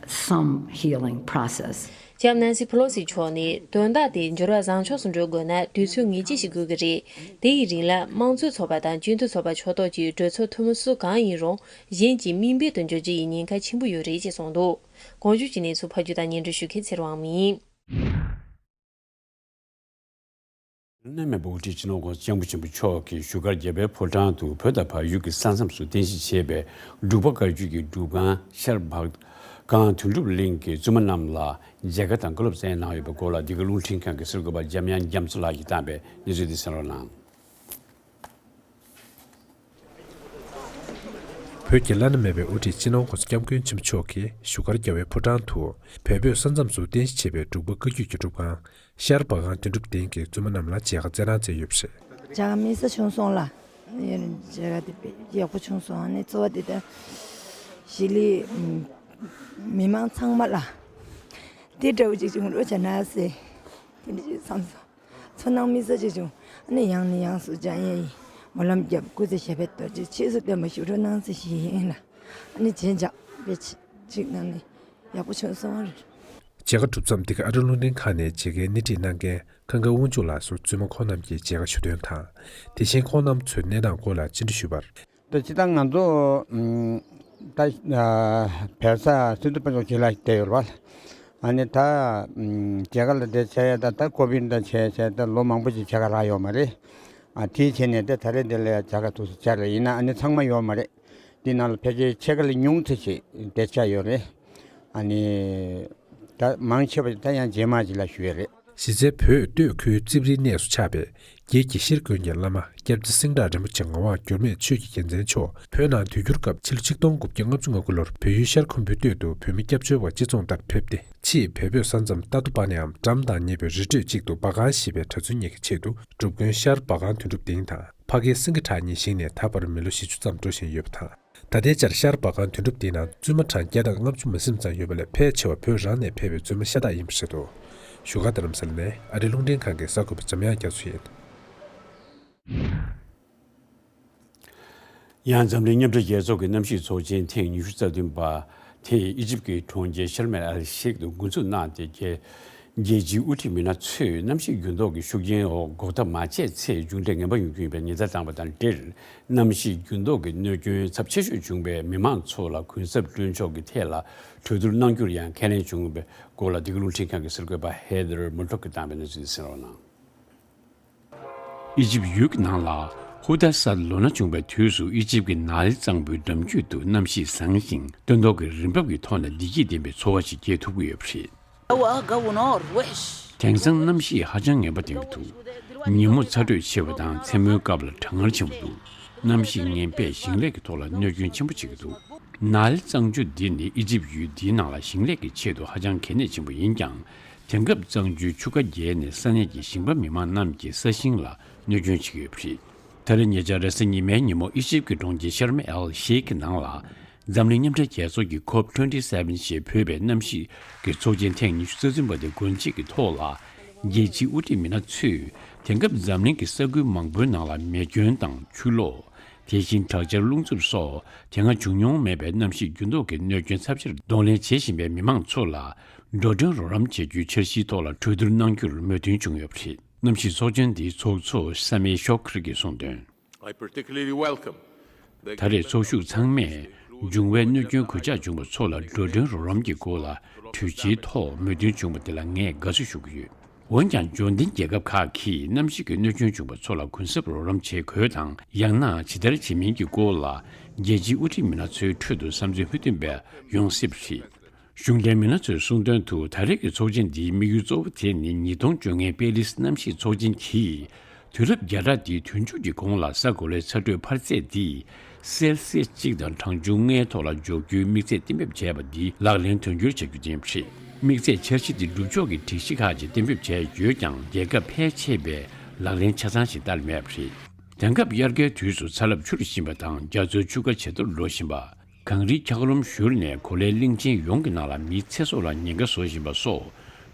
some healing process. ལྕམ་ནན་སི་ཕེ་ལོ་སི་མཆོག་ནས་དོན་དག་དེ་འགྱུར་བ་བཟང་ཕྱོགས་སུ་འགྲོ་དགོས་ན་དུས་ཚོད་ངེས་ཅན་ཞིག་དགོས་ཀྱི་རེད། དེ་ཡི་རིང་ལ་དམངས་གཙོའི་ཚོགས་པ་དང་སྤྱི་འཐུས་ཚོགས་པ་ཕྱོགས་གཏོགས་ཀྱི་གྲོས་ཚོགས་འཐུས་མི་སུ་གང་ཡིན་རུང་གཞན་གྱི་མིང་འབོད་དུ་འགྱུར་རྒྱུ་ཡི་ཉེན་ཁ་ཆེན་པོ་ཡོད་རེད་ཅེས་གསུངས་འདུག་གོང་བརྗོད་ཀྱི་གནས་ཚུལ་ཕབ་སྒྱུར་དང་སྙན་སྒྲོན་ཞུ་མཁན་ཚེ་རིང་དབང་མོ་ཡིན། རིག་གནས་མེད་པ་དབུ་ཁྲིད་སྤྱི་ནོར་༸གོང་ས་༸སྐྱབས་མགོན་ཆེན་པོ་མཆོག་གིས་བཞུགས་སྒར་རྒྱལ་བའི་ཕོ་བྲང་དུ་བོད་དང་བལ་ཡུལ་གྱི་ས་མཚམས་སུ་རྟེན་གཞི་བྱས་པའི་འབྲུག་པ་བཀའ་བརྒྱུད་ཀྱི་སྒྲུབ་ཁང་ཤར་བྷ་གང་དོན་གྲུབ་གླིང་གི་བཙུན་མ་རྣམས་ལ་མཇལ་ཁ་དང་བཀའ་སློབ་སྩལ་གནང་ཡོད་པའི་སྐོར་ལ་འདི་ག་རླུང་འཕྲིན་ཁང་གི་གསར་འགོད་པ་འཇམ་དབྱངས་རྒྱ་མཚོ་ལགས་ཀྱིས་བཏང་བའི་གནས་ཚུལ་འདི་གསན་རོགས་གནང་། བོད་ཀྱི་བླ་ན་མེད་པའི་དབུ་ཁྲིད་སྤྱི་ནོར་༸གོང་ས་༸སྐྱབས་མགོན་ཆེན་པོ་མཆོག་གིས་བཞུགས་སྒར་རྒྱལ་བའི་ཕོ་བྲང་དུ་བལ་བོད་ས་མཚམས་སུ་རྟེན་གཞི་བྱས་པའི་འབྲུག་པ་བཀའ་བརྒྱུད་ཀྱི་སྒྲུབ་ཁང་ཤར་བྷ་གང་དོན་གྲུབ་སྡིངས་ཀྱི་བཙུན་མ་རྣམས་ལ་མཇལ་ཁ་སྩལ་གནང་མཛད་ཡོད་པ་རེད། མཇལ་ཁ་དམིགས་བསལ་བྱུང་སོང་ལ། མཇལ་ཁ་དེ་དཔེ་ཡག་པོ་བྱུང་སོང་། ཨ་ནི་གཙོ་བོ་དེ་ལྟར་གཞིས་ལུས་མི་མང་ཚང་མ་ལ་དེ་འདྲ་བོ་ཅིག་བྱུང་རོགས་བྱས་ན་ཟེར་དེ་འདྲ་ཅིག་བསམ་སོང་། ཚོར་སྣང་དམིགས་བསལ་ཅིག་བྱུང་། ཨ་ནི་ཡང་ནས་ཡང་སུ་འཇམ་དབྱངས་ཡིས་སྨོན་ལམ་བརྒྱབ། སྐུ་ཚེ་ཞབས་པད་རྡོ་རྗེ་རྗེས་སུ་དྲན་པ་ཞུ་རོགས་གནང་ཟེར་ཞུ་ཡི་ཡིན་ལ། ཨ་ནི་རྗེས་འཇགས་དཔེ་ཅིག་གནང་ནས་ཡག་པོ་བྱུང་སོང་བ་རེད། མཇལ་ཁ་གྲུབ་མཚམས་འདི་ག་ཨ་རི་རླུང་འཕྲིན་ཁང་ནས་མཇལ་ཁའི་སྣེ་ཁྲིད་གནང་མཁན་ཁང་ཁ་དབང་ཕྱུག་ལགས་སུ་བཙུན་མ་ཁོང་རྣམས་ཀྱིས་མཇལ་ཁ་ཞུ་དོན་དང་། དེ་བཞིན་ཁོང་རྣམ་ཚོའི་གནས་སྟངས་སྐོར་ལ་སྤྱན་འབུལ་ཞུས་པར། ད་སྤྱིར་བཏང་ང་ཚོ་ད་བལ་ས་སི་ཏུ་དཔལ་འབྱོར་ཁྲི་ལ་བསྡད་ཡོད་རེད་བ། ཨ་ནི་ད་མཇལ་ཁ་ལ་བསྡད་བྱས་ཡ་ད་ད་ཀོ་བིད་ད་བྱས་བྱས་ད་ལོ་མང་པོ་ཅིག་མཇལ་ཁ་རག་ཡོད་མ་རེད། ཨ་དེའི་ཆེད་ནས་ད་ད་རེས་འདི་ལ་ཡ་མཇལ་ཁ་ཐུགས་སུ་བཅར་རེད། ཡིན་ན་ཨ་ནི་ཚང་མ་ཡོད་མ་རེད། འདི་ནང་ལ་ཕལ་ཆེར་ཕྱེད་ཀ་ལས་ཉུང་ཙམ་ཞིག་བསྡད་བྱས་ཡོད་རེད། ཨ་ནི་ད་མང་ཆེ་བ་ད་ཡང་རྗེས་མ་ཅིག་ལ་ཞུ་ཡས་རེད། གཞི་རྩའི་བོད་སྟོད་ཁུལ་རྩིབ་རིའི་གནས་སུ་ཆགས་པའི་རྒྱལ་གྱི་ཤེར་དགོན་གྱི་བླ་མ་སྐྱབས་རྗེ་སེང་བྲག་རིན་པོ་ཆེ་ངག་དབང་འགྱུར་མེད་ཆོས་ཀྱི་རྒྱལ་མཚན་མཆོག་བོད་ནང་དུས་འགྱུར་སྐབས་ཕྱི་ལོ་ཆིག་སྟོང་དགུ་བརྒྱ་ལྔ་བཅུ་ང་དགུ་ལོར་བལ་ཡུལ་ཤར་ཁུམ་བུའི་སྟོད་དུ་བོད་མི་སྐྱབས་བཅོལ་བ་སྤྱི་ཚོགས་ལྟར་ཕེབས་ཏེ། ཕྱིས་བལ་བོད་ས་མཚམས་རྟ་ཐོ་པ་ནའམ་འགྲམ་དང་ཉེ་བའི་རི་ཁྲོད་ཅིག་ཏུ་བྷ་གང་ཞེས་པའི་གྲྭ་བཙུན་གཉིས་ཀྱི་ཆེད་དུ་སྒྲུབ་དགོན་ཤར་བྷ་གང་དོན་གྲུབ་སྡིངས་དང་ཕ་གིའི་སེང་གེ་བྲག་གཉིས་བཞེངས་ནས་ད་བར་མི་ལོ་བཞི་བཅུ་ཙམ་འགྲོ་བཞིན་ཡོད་པ་དང་། ད་ལྟའི་ཆར་ཤར་བྷ་གང་དོན་གྲུབ་སྡིངས་ནང་བཙུན་མ་གྲངས་བརྒྱ་དང་ལྔ་བཅུ་མ་ཟིན་ཙམ་ཡོད་པ་ལས་ཕལ་ཆེ་བ་བོད་རང་ནས་ཕེབས་པའི་བཙུན་མ་ཤ་སྟག་ཡིན་པ་རེད་འདུག་བཞུགས་སྒར་རྡ་རམ་ས་ལ་ནས་ཨ་རིའི་རླུང་འཕྲིན་ཁང་གི་གསར་འགོད་པ་འཇམ་དབྱངས་རྒྱ་མཚོ་ཡིན། ཡང་འཛམ་གླིང་མཉམ་འབྲེལ་རྒྱལ་ཚོགས་ཀྱི་གནམ་གཤིས་ཚོགས་ཆེན་ཐེངས་ཉི་ཤུ་རྩ་བདུན་པ་དེ་ཨི་ཇིབ་ཀྱི་གྲོང་ཁྱེར་ཤར་མེལ་ཨལ་ཤེིག་ཏུ་འགོ་འཛུགས་གནང་སྟེ། རྒྱལ་རྒྱལ་སྤྱིའི་དབུ་ཁྲིད་མི་སྣ་ཚོས་གནམ་གཤིས་འགྱུར་ལྡོག་གི་ཤུགས་རྐྱེན་འོག་འགོག་ཐབས་མ་བྱས་ཚེ་མཇུག་འབྲས་ངན་པ་ཡོང་རྒྱུ་ཡིན་པའི་ཉེན་བརྡ་བཏང་བ་དང་འབྲེལ། གནམ་གཤིས་འགྱུར་ལྡོག་གི་གནོད་སྐྱོན་ཚབས་ཆེ་ཤོས་བྱུང་བའི་མི་མང་ཚོ་ལ་གུན་གསབ་སྤྲོད་ཕྱོགས་ཀྱི་ཐད་ལ་གྲོས་བསྡུར་གནང་རྒྱུར་ཡང་ཁས་ལེན་བྱུང་བའི་སྐོར་ལ། འདི་ག་རླུང་འཕྲིན་ཁང་གི་གསར་འགོད་པ་ཧེ་དར་མུར་ཌོག་གིས་བཏང་བའི་གནས་ཚུལ་དེ་གསན་རོགས་གནང་། ཨི་ཇིབ་ཡུལ་གྱི་ནང་ལ་ ཧུ་ཏ་སཱད་ལོ་ན་བྱུང་བའི་དུས་སུ་ཨི་ཇིབ་ཀྱི་ནཱིལ་གཙང་པོའི་འགྲམ་རྒྱུད་དུ་གནམ་གཤིས་བཟང་ཞིང་སྟོན་ཐོག་གི་རི་འབབ་ཀྱི་ཐོག་ནས་བདེ་སྐྱིད་ལྡན་པའི་འཚོ་བ་ཞིག་སྐྱེལ་ཐུབ་ཀྱི་ཡོད་པ་རེད། الجو، آه، جو نار وحش. དེང་སང་གནམ་གཤིས་ཧ་ཅང་ངན་པ་ལྡན་གྱི་འདུག་ཉིན་མོ་ཚ་དྲོད་ཆེ་བ་དང་མཚན་མོའི་སྐབས་ལ་གྲང་ངར་ཆེན་པོ་འདུག་གནམ་གཤིས་ངན་པས་ཞིང་ལས་ཀྱི་ཐོག་ལ་གནོད་སྐྱོན་ཆེན་པོ་བྱེད་ཀྱི་འདུག་ནཱིལ་གཙང་ཆུ་འདི་ནི་ཨི་ཇིབ་ཡུལ་འདིའི་ནང་ལ་ཞིང་ལས་ཀྱི་ཆེད་དུ་ཧ་ཅང་གལ་གནད་ཆེན་པོ་ཡིན་ཀྱང་། དེང་སྐབས་གཙང་ཆུའི་ཆུ་ཁ་རྒྱས་ནས་ས་གནས་ཀྱི་ཞིང་པ་མི་མང་རྣམས་ཀྱི་ས་ཞིང་ལ་གནོད་སྐྱོན་བྱེད་ཀྱི་ཡོད་པ་རེད། ད་རེས་ཉེ་ཆར་རེས་གཟའ་ཉི་མའི་ཉིན་མོ་ཨི་ཇིབ་ཀྱི་གྲོང་ཁྱེར་ཤར་མ་ཨེལ་ཤེ་ཁི་ནང་ལ། འཛམ་གླིང་མཉམ་འབྲེལ་རྒྱལ་ཚོགས་ཀྱི་ཁོབ་ཊུ་ཝེན་ཊི་སེ་ཝེན་ཞེས་འབོད་པའི་གནམ་གཤིས་ཀྱི་ཚོགས་ཆེན་ཐེངས་ཉི་ཤུ་རྩ་བདུན་པ་དེ་སྒོ་འབྱེད་ཀྱི་ཐོག་ལ། རྒྱལ་སྤྱིའི་དབུ་ཁྲིད་མི་སྣ་ཚོས་དེང་སྐབས་འཛམ་གླིང་གི་ས་ཁུལ་མང་པོའི་ནང་ལ་མེ་སྐྱོན་དང་ཆུ་ལོག་དེ་བཞིན་དྲག་ཆར་རླུང་འཚུབ་སོགས་དེ་སྔ་བྱུང་མྱོང་མེད་པའི་གནམ་གཤིས་འགྱུར་ལྡོག་གི་གནོད་སྐྱོན་ཚབས་ཆེར་གདོང་ལེན་བྱེད་བཞིན་པའི་མི་མང་ཚོ་ལ་འགྲོ་གྲོན་རོགས་རམ་བྱེད་རྒྱུའི་འཆར་གཞིའི་ཐོག་ལ་གྲོས་བསྡུར་གནང་རྒྱུར་མོས་མཐུན་བྱུང་ཡོད་པ་རེད། གནམ་གཤིས་ཚོགས་ཆེན་འདིའི་ཚོགས་གཙོ་ས་མེ་ཤོ་ཁི་རི་གིས་གསུངས་དོན། I particularly welcome the ད་རེས་ཚོགས་ཞུགས་ཚང་མས་འབྱུང་བའི་གནོད་སྐྱོན་གོད་ཆག་བྱུང་བ་ཚོ་ལ་འགྲོ་གྲོན་རོགས་རམ་གྱི་སྐོར་ལ་གྲོས་ཆོད་ཐོག་མོས་མཐུན་བྱུང་བ་དེ་ལ་ངས་དགའ་བསུ་ཞུ་གི་ཡོད། འོན་ཀྱང་འབྱོར་ལྡན་རྒྱལ་ཁབ་ཁག་གིས་གནམ་གཤིས་ཀྱི་གནོད་སྐྱོན་བྱུང་བ་ཚོ་ལ་གུན་གསབ་རོགས་རམ་བྱེད་དགོས་དང་ཡང་ན་ཇི་ལྟར་བྱེད་མིན་གྱི་སྐོར་ལ་རྒྱལ་སྤྱིའི་དབུ་ཁྲིད་མི་སྣ་ཚོའི་ཁྲོད་དུ་བསམ་ཚུལ་མི་མཐུན་པ་ཡོང་སྲིད་པ་རེད། གཞུང་འབྲེལ་མི་སྣ་ཚོས་གསུངས་དོན་དུ་ད་རེས་ཀྱི་ཚོགས་ཆེན་འདིའི་དམིགས་ཡུལ་གཙོ་བོ་དེ་ནི་ཉིས་སྟོང་བཅོ་ལྔའི་པེ་རིས་གནམ་གཤིས་ཚོགས་ཆེན་གྱིས་དུས་རབས་བརྒྱ་ཕྲག་འདིའི་དུས་མཇུག་གི་གོང་ལ་ས་གོ་ལའི་ཚ་དྲོད་འཕར་ཚད་འདི་སེལ་སི་ཡས་གཅིག་དང་གྲངས་ཆུང་ལྔའི་ཐོག་ལ་འཇོག་རྒྱུའི་དམིགས་ཚད་གཏན་འབེབས་བྱས་པ་འདི་ལག་ལེན་དོན་འཁྱོལ་བྱ་རྒྱུ་ཡིན་པ་རེད། དམིགས་ཚད་འཆར་གཞི་འདི་སྒྲུབ་ཕྱོགས་ཀྱི་སྒྲིག་གཞི་ཁག་ཅིག་གཏན་འབེབས་བྱས་ཡོད་ཀྱང་རྒྱལ་ཁབ་ཕལ་ཆེ་བས་ལག་ལེན་ཆ་ཚང་ཞིག་བསྟར་མེད་པ་རེད། དེང་སྐབས་དབྱར་ཁའི་དུས་སུ་ཚ་རླབས་འཕྱུར་བཞིན་པ་དང་རྒྱ་མཚོའི་ཆུ་ཁ་ཇེ་མཐོར་འགྲོ་བཞིན་པ། གངས་རིའི་འཁྱགས་རོམ་བཞུར་ནས་གོ་ལའི་གླིང་ཆེན་ཡོངས་ཀྱི་ནང་ལ་མིའི་ཚེ་སྲོག་ལ་ཉེན་ཁ་བཟོ་བཞིན་པ་སོགས་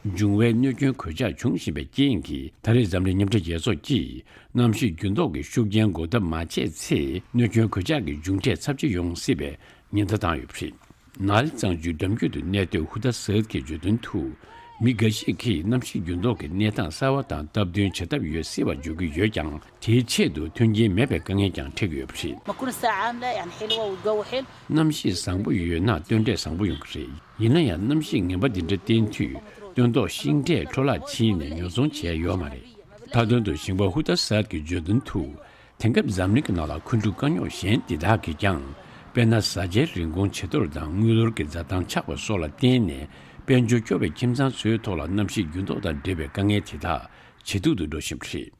འབྱུང་བའི་གནོད་སྐྱོན་གོད་ཆག་འབྱུང་བཞིན་པའི་རྐྱེན་གྱིས་ད་རེས་འཛམ་གླིང་མཉམ་འབྲེལ་རྒྱལ་ཚོགས་ཀྱིས་གནམ་གཤིས་འགྱུར་ལྡོག་གི་ཤུགས་རྐྱེན་འགོག་ཐབས་མ་བྱས་ཚེ་གནོད་སྐྱོན་གོད་ཆག་གི་མཇུག་འབྲས་ཚབས་ཆེ་ཡོང་སྲིད་པའི་ཉེན་བརྡ་བཏང་ཡོད་པ་རེད། ནཱིལ་གཙང་ཆུའི་འགྲམ་རྒྱུད་དུ་གནས་སྡོད་ཧུ་ཏཱ་སཱད་ཀྱིས་བརྗོད་དོན་དུ། མི་འགའ་ཞིག་གིས་གནམ་གཤིས་འགྱུར་ལྡོག་གི་གནས་སྟངས་གསར་བ་དང་སྟབས་བསྟུན་བྱ་ཐབས་ཡོད་སྲིད་པ་བརྗོད་ཀྱི་ཡོད་ཀྱང་། དེའི་ཆེད་དུ་མཐུན་རྐྱེན་མེད་པའི་དཀའ་ངལ་ཀྱང་འཕྲད་ཀྱི་ཡོད་པ་རེད། ما كل ساعة عاملة يعني حلوة والجو حلو. གནམ་གཤིས་བཟང་པོ་ཡོད་ན་སྟོན་འབྲས་བཟང་པོ་ཡོང་གི་རེད། ཡིན་ན་ཡང་གནམ་གཤིས་ངན་པ་འདི་འདྲ་བསྟན་དུས་སྟོན་ཐོག་ཤིང་འབྲས་འཕྲོ་བརླག་ཕྱིན་ནས་ཉོ་ཚོང་བྱས་ཡོད་མ་རེད། མཐའ་དོན་དུ་ཞིང་པ་ཧུ་ཏཱ་སཱད་ཀྱིས་བརྗོད་དོན་དུ། དེང་སྐབས་འཛམ་གླིང་གི་ནང་ལ་འཁོན་འཁྲུག་དཀའ་རྙོག་གཞན་འདི་དག་གིས་ཀྱང་། དཔེར་ན་བཟའ་བཅའི་རིན་གོང་ཇེ་མཐོར་དང་དངུལ་ལོར་གྱི་འཛའ་ཐང་ཆག་པ་སོགས་ལ་བརྟེན་ནས་དཔལ་འབྱོར་སྐྱོ་བའི་ཁྱིམ་ཚང་ཚོའི་ཐོག་ལ་གནམ་གཤིས་འགྱུར་ལྡོག་དང་འབྲེལ་བའི་དཀའ་ངལ་དེ་དག་ཇེ་སྡུག་ཏུ་འགྲོ་བཞིན་པ་རེད།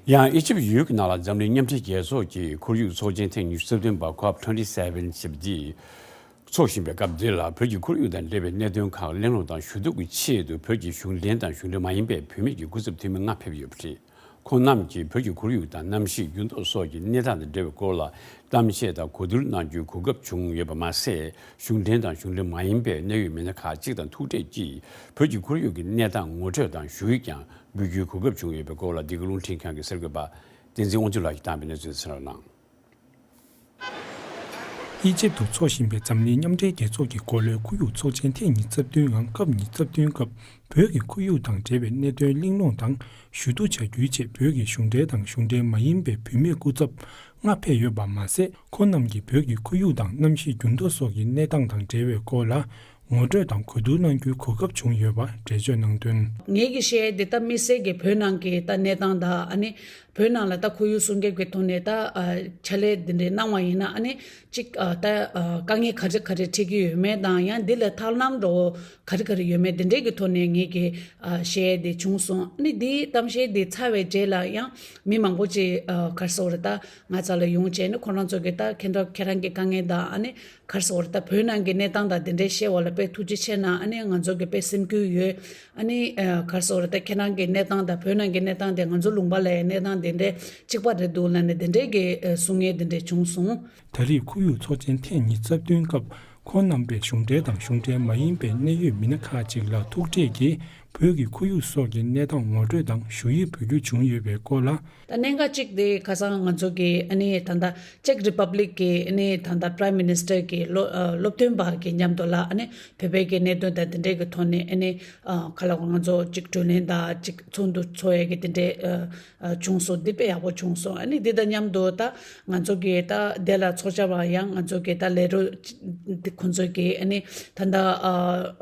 ཡང་ཨི་ཇིབ་ཡུལ་གྱི་ནང་ལ་འཛམ་གླིང་མཉམ་འབྲེལ་རྒྱལ་ཚོགས་ཀྱི་ཁོར་ཡུག་ཚོགས་ཆེན་ཐེངས་ཉི་ཤུ་རྩ་བདུན་པ་ཁོབ་ཊུ་ཝེན་ཊི་སེ་ཝེན་ཞེས་པ་འདི། འཚོགས་བཞིན་པའི་སྐབས་འདི་ལ་བོད་ཀྱི་ཁོར་ཡུག་དང་འབྲེལ་བའི་གནད་དོན་ཁག་གླེང་སློང་དང་ཞུ་གཏུག་གི་ཆེད་དུ་བོད་ཀྱི་གཞུང་འབྲེལ་དང་གཞུང་འབྲེལ་མ་ཡིན་པའི་བུད་མེད་ཀྱི་སྐུ་ཚབ་འཐུས་མི་ལྔ་ཕེབས་ཡོད་པ་རེད། ཁོང་རྣམས་ཀྱིས་བོད་ཀྱི་ཁོར་ཡུག་དང་གནམ་གཤིས་འགྱུར་ལྡོག་སོགས་ཀྱི་གནས་སྟངས་དང་འབྲེལ་བའི་སྐོར་ལ་གཏམ་བཤད་དང་གོ་བསྡུར་གནང་རྒྱུའི་གོ་སྐབས་བྱུང་ཡོད་པ་མ་ཟད། གཞུང་འབྲེལ་དང་གཞུང་འབྲེལ་མ་ཡིན་པའི་གནད་ཡོད་མི་སྣ་ཁག་ཅིག་དང་ཐུག་འཕྲད་ཀྱིས་བོད་ཀྱི་ཁོར་ཡུག་གི་གནས་སྟངས་ངོ་སྤྲོད་དང་ཞུ་ཡིག་ཀྱང་འབུལ་རྒྱུའི་གོ་སྐབས་བྱུང་ཡོད་པའི་སྐོར་ལ་འདི་ག་རླུང་འཕྲིན་ཁང་གི་གསར་འགོད་པ་བསྟན་འཛིན་དབང་ཕྱུག་ལགས་ཀྱིས་བཏང་བའི་གནས་ཚུལ་གསན་རོགས་གནང་། ཨི་ཇིབ་ཏུ་འཚོགས་བཞིན་པའི་འཛམ་གླིང་མཉམ་འབྲེལ་རྒྱལ་ཚོགས་ཀྱི་འགོ་ལོའི་ཁོར་ཡུག་ཚོགས་ཆེན་ཐེངས་ཉི་ཤུ་རྩ་བདུན་ངམ་སྐབས་ཉི་ཤུ་རྩ་བདུན་སྐབས་བོད་ཀྱི་ཁོར་ཡུག་དང་འབྲེལ་བའི་གནད་དོན་གླེང་སློང་དང་ཞུ་གཏུག་བྱ་རྒྱུའི་ཆེད་བོད་ཀྱི་གཞུང་འབྲེལ་དང་གཞུང་འབྲེལ་མ་ཡིན་པའི་བུད་མེད་སྐུ་ཚབ་ལྔ་ཕེབས་ཡོད་པ་མ་ཟད། ཁོང་རྣམས་ཀྱིས་བོད་ཀྱི་ཁོར་ཡུག་དང་གནམ་གཤིས་འགྱུར་ལྡོག་སོགས་ཀྱི་གནས་སྟངས་དང་འབྲེལ་བའི་སྐོར་ལ་ངོ་སྤྲོད་དང་གོ་བསྡུར་གནང་རྒྱུའི་གོ་སྐབས་བྱུང་ཡོད་པ་འགྲེལ་བརྗོད་གནང་དོན། ངེད་ཀྱིས་བཤད་ཡས་དེ་ད་དམིགས་བསལ་གྱི་བོད་ནང་གི་ད་གནས་སྟངས་དང་ཨ་ནི། བོད་ནང་ལ་ད་ཁོར་ཡུག་སྲུང་སྐྱོབ་ཀྱི་ཐོག་ནས་ད་ཨ་ཕྱག་ལས་འདི་འདྲའི་གནང་བ་ཡིན་ན་ཨ་ནི་གཅིག་ཨ་ད་ཨ་དཀའ་ངལ་ག་རེ་ག་རེ་འཕྲད་ཀྱི་ཡོད་མེད་དང་ཡང་འདི་ལ་ཐབས་ལམ་འདྲ་བོ་ག་རེ་ག་རེ་ཡོད་མེད་འདི་འདྲའི་གི་ཐོག་ནས་ངེད་ཀྱིས་ཨ་བཤད་ཡས་དེ་བྱུང་སོང་། ཨ་ནི་འདིའི་གཏམ་བཤད་འདི་ཚར་བའི་རྗེས་ལ་ཡང་མི་མང་པོ་ཅིག་ཨ་ག་རེ་ཟེར་དགོས་རེད་ད་ང་རྩ་ལ་ཡོང་བྱས་ནས་ཁོ་རང་ཚོ་གི་ད་ཁྱེད་རང་ཁྱེད་རང་གི་དཀའ་ངལ་དང་ཨ་ནི། ག་རེ་ཟེར་དགོས་རེད་ད་བོད་ནང་གི་གནས་སྟངས་དང་དེ་འདྲའི་བཤད་པ་ལ་དཔེ་ཐུགས་རྗེ་ཆེ་གནང་། ཨ་ནི་ང་ཚོ་གི་དཔེ་སེམས་འགུལ་ཡོད། ཨ་ནི་ཨ་ག་རེ་ཟེར་དགོས་རེད་ད་ཁྱེད་རང་གི་གནས་སྟངས་དང་བོད་ནང་གི་གནས་སྟངས་དེ་ང་ཚོ་ལུང་པ་ལ་ཡང་གནས་སྟངས་དེ་འདྲའི་གཅིག་པ་རེད་འདུག་ལབ་ནས་དེ་འདྲའི་གི་ཨ་གསུང་ཡས་དེ་འདྲའི་བྱུང་སོང་། ད་རེས་ཁོར་ཡུག་ཚོགས་ཆེན་ཐེངས་ཉི་ཤུ་རྩ་བདུན་སྐབས་ཁོང་རྣམ་པས་གཞུང་འབྲེལ་དང་གཞུང་འབྲེལ་མ་ཡིན་པའི་གནད་ཡོད་མི་སྣ་ཁག་ཅིག་ལ་ཐུག་འཕྲད་ཀྱིས་བོད་ཀྱི་ཁོར་ཡུག་སོགས་ཀྱི་གནས་སྟངས་ངོ་སྤྲོད་དང་ཞུ་ཡིག་འབུལ་རྒྱུ་བྱུང་ཡོད་པའི་སྐོར་ལ། ད་གནད་འགག་གཅིག་དེ་ཁ་སང་ང་ཚོ་གི་ཨ་ནི་ད་ལྟ་ཅེག་རི་པབ་ལིག་གི་ཨ་ནི་ད་ལྟ་Prime Minister གི་སློབ་ཨ་སློབ་སྟོན་པ་གི་མཉམ་དུ་ལ་ཨ་ནི་བོད་པའི་གི་གནད་དོན་དང་དེ་འདྲའི་གི་ཐོག་ནས་ཨ་ནི་ཨ་ག་ལ་གོ་ང་ཚོ་གཅིག་གྲོས་གླེང་དང་གཅིག་ཚོགས་འདུ་ཚོགས་ཡས་གི་དེ་འདྲའི་ཨ་ཨ་བྱུང་སོང་། འདི་དཔེ་ཡག་པོ་བྱུང་སོང་། ཨ་ནི་འདི་དང་མཉམ་དུ་ད་ང་ཚོ་གི་ད་དེ་ལ་ཚོགས་བཅར་བ་ཡང་ང་ཚོ་གི་ད་ལས་རོགས་འདི་ཁོང་ཚོ་གི་ཨ་ནི་ད་ལྟ་ཨ་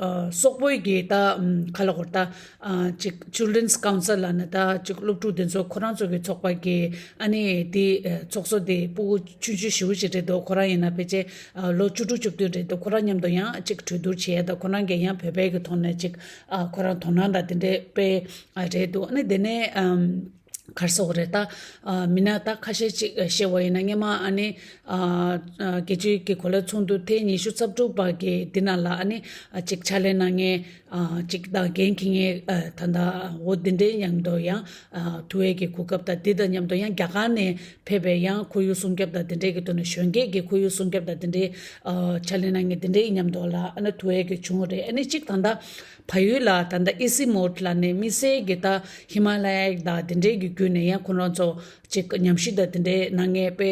ཨ་སོག་པོའི་གི་ད་ཨམ་ག་ལ་གོ་ ད་ཨ་ཅིག་Children's Council ལབ་ནས་ད་ཅིག་སློབ་ཕྲུག་དེ་ཚོ་ཁོ་རང་ཚོ་གི་ཚོགས་པ་གི་ཨ་ནི་དེ་ཨ་ཚོགས་གཙོ་དེ་སྤུ་གུ་ཆུང་ཆུང་ཞེ་པོ་ཅིག་རེད་འདུག་ཁོ་རང་ཡིན་ན་ཕལ་ཆེར་ཨ་ལོ་བཅུ་དྲུག་བཅུ་བདུན་རེད་འདུག་ཁོ་རང་མཉམ་དུ་ཡང་ཅིག་གྲོས་བསྡུར་བྱས་ད་ཁོ་རང་གིས་ཡང་བོད་པའི་གི་ཐོག་ནས་ཅིག་ཨ་ཁོ་རང་དོ་སྣང་དང་དེ་འདྲས་དཔེ་ཨ་རེད་འདུག་ཨ་ནི་དེ་ནས་ཨམ། ག་རེ་ཟེར་དགོས་རེད་ད། ཨ་མི་སྣ་ད་ཁ་ཤས་ཅིག་ཨ་བཤད་པ་ཡིན་ན་སྔོན་མ་ཨ་ནི་ཨ་ཨ་དགེ་ཆོས་ཀྱི་གོ་ལའི་ཚོགས་འདུ་ཐེངས་ཉི་ཤུ་རྩ་དྲུག་པ་གི་འདི་ནང་ལ་ཨ་ནི་ཨ་ཅིག་ཕྱག་ལས་གནང་མཁན་ཨ་ཅིག་དང་འགན་འཁྱེར་མཁན་ཨ་ད་ལྟ་འོ་འདི་འདྲའི་མཉམ་དུ་ཡང་ཨ་ཐུག་པའི་གི་གོ་སྐབས་དང་འདི་དང་མཉམ་དུ་ཡང་རྒྱ་གར་ནས་ཕེབས་པའི་ཡང་ཁོར་ཡུག་སྲུང་སྐྱོབ་དང་འདི་འདྲའི་གི་ཐོག་ནས་གཞོན་སྐྱེས་ཀྱི་ཁོར་ཡུག་སྲུང་སྐྱོབ་དང་འདི་འདྲའི་ཨ་ཕྱག་ལས་གནང་མཁན་འདི་འདྲའི་མཉམ་དུ་ལ་ཨ་ནི་ཐུག་པའི་གི་བྱུང་བ་རེད། ཨ་ནི་ཅིག་ད་ལྟ། བལ་ཡུལ་ལ་ད་ལྟ་ཨི་སི་མོད་ལ་ནས་དམིགས་བསལ་གྱི་ད་ཧི་མ་ལ་ཡ་དང་དེ་འདྲའི་གི་བརྒྱུད་ནས་ཡང་ཁོ་རང་ཚོ་ཅིག་ཉམས་ཞིབ་དང་དེ་འདྲའི་གནང་མཁན་དཔེ་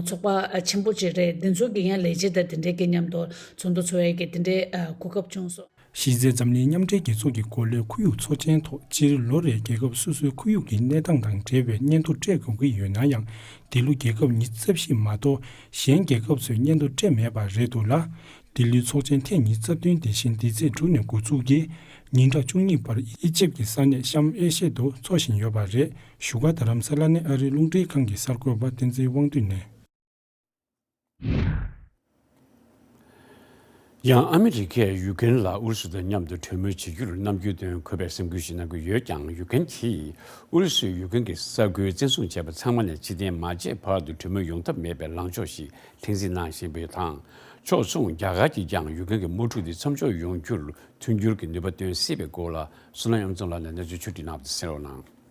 ཚོགས་པ་ཆེན་པོ་ཅིག་རེད། འདི་ཚོ་གི་ཡང་ལས་བྱེད་དང་དེ་འདྲའི་གི་མཉམ་དུ་ཚོགས་འདུ་ཚོགས་ཡས་ཀྱི་དེ་འདྲའི་གོ་སྐབས་བྱུང་སོང་། གཞི་རྩའི་འཛམ་གླིང་མཉམ་འབྲེལ་རྒྱལ་ཚོགས་ཀྱི་གོ་ལའི་ཁོར་ཡུག་ཚོགས་ཆེན་ཐོག་སྤྱིར་ལོ་རེར་རྒྱལ་ཁབ་སོ་སོའི་ཁོར་ཡུག་གི་གནས་སྟངས་དང་འབྲེལ་བའི་སྙན་ཐོ་སྤྲད་དགོས་ཀྱི་ཡོད་ན་ཡང་འདི་ལོ་རྒྱལ་ཁབ་ཉི་ཤུ་རྩ་བཞི་མ་གཏོགས་གཞན་རྒྱལ་ཁབ་ཚོས་སྙན་ཐོ་སྤྲད་མེད་པ་རེད་འདུག་ལ། འདི་ལོའི་ཚོགས་ཆེན་ཐེངས་ཉི་ཤུ་རྩ་བདུན་དེ་བཞིན་འདི་ཚེས་དྲུག་ནས་འགོ་འཛུགས་ཀྱིས་ཉིན་གྲངས་བཅུ་གཉིས་བར་ཨི་ཇིབ་ཀྱི་ས་གནས་ཤམ་ཨེ་ཤེ་དུ་འཚོགས་བཞིན་ཡོད་པ་རེད། བཞུགས་སྒར་རྡ་རམ་ས་ལ་ནས་ཨ་རིའི་རླུང་འཕྲིན་ཁང་གི་གསར་འགོད་པ་བསྟན་འཛིན་དབང་འདུས་ནས། ཡང་ཨ་མི་རི་ཀས་ཡུ་ཀེ་རེན་ལ་ཨུ་རུ་སུ་དང་མཉམ་དུ་གྲོས་མོལ་བྱེད་རྒྱུར་རྣམ་འགྱུར་བཏོན་དགོས་པའི་སེམས་ཁུར་ཞིག་གནང་གི་ཡོད་ཀྱང་ཡུ་ཀེ་རེན་གྱིས་ཨུ་རུ་སུས་ཡུ་ཀེ་རེན་གྱི་ས་ཁུལ་བཙན་བཟུང་བྱས་པ་ཚང་མ་ནས་ཕྱིར་འཐེན་མ་བྱས་བར་དུ་གྲོས་མོལ་ཡོང་ཐབས་མེད་པའི་ལངས་ཕྱོགས་ཤིག་ལྷིང་འཛིན་གནང་བཞིན་པ་དང་། ཕྱོགས་མཚུངས་རྒྱ་གར་གྱིས་ཀྱང་ཡུ་ཀེ་རེན་གྱི་དམག་འཁྲུག་འདི་མཚམས་འཇོག་ཡོང་རྒྱུར་མཐུན་འགྱུར་གྱི་ནུས་པ་བཏོན་སྲིད་པའི་སྐོར་ལ་བསོད་ནམས་གཡུ་ཚོན་ལགས་ནས་གནས་ཚུལ་ཕྱོགས་བསྒྲིགས་གནང་བ་དེ་གསན་རོགས་གནང་།